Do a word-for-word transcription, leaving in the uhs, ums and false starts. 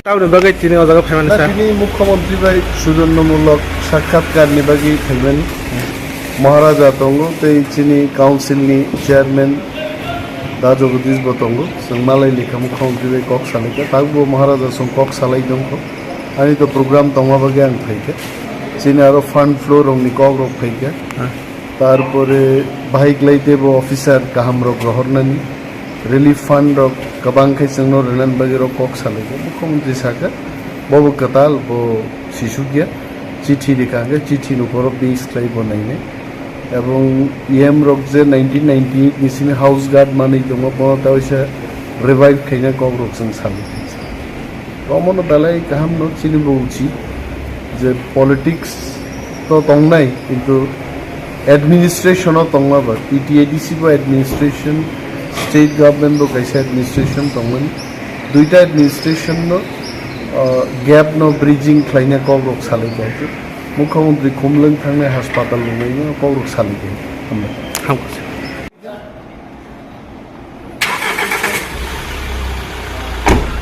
Tamoni bagwi tini o jaga phaimani, sir? Tini Mukhyamantri bai sujonnomulok sakhatkarni bagwi phaimani. Maharaja tongo tei chini council ni chairman Da Jagadish bo tongo. Chwng malai likha Mukhyamantri bai kok salaikha. Tabukbo Maharaja song kok salai tongkho. Ani to program tongma bagwi ang phaikha. Chini aro fund flow rokni kok rok phaikha. Tarpore bahai kwlai teibo officer kaham rok rohornani, relief fund rok kwbang khe chwngno rwnani bagwi rok kok salaikha. Mukhyamantri sakha, bobo kwtal, bo sisukya, chithi rikha hwnkhe chithi ni borok base khlai bo nainai. Ebong E M rok je nineteen ninety-eight ni simi house guard manwi tongo, bono ta waisa revive khaina kok rok chwng salaikha. Omono belai kaham no chini bo uchi je politics to tongnai, kintu administration o tongma ba, T T A D C bo administration, state government bo kaisa administration tongmani, duita administration no, ah, gap no bridging khlaina kok rok salai kha. Mukhyamantri Khumlwng thangnai, haspatal lwngnaino kok rok salai kha. Hambai. Hamkha.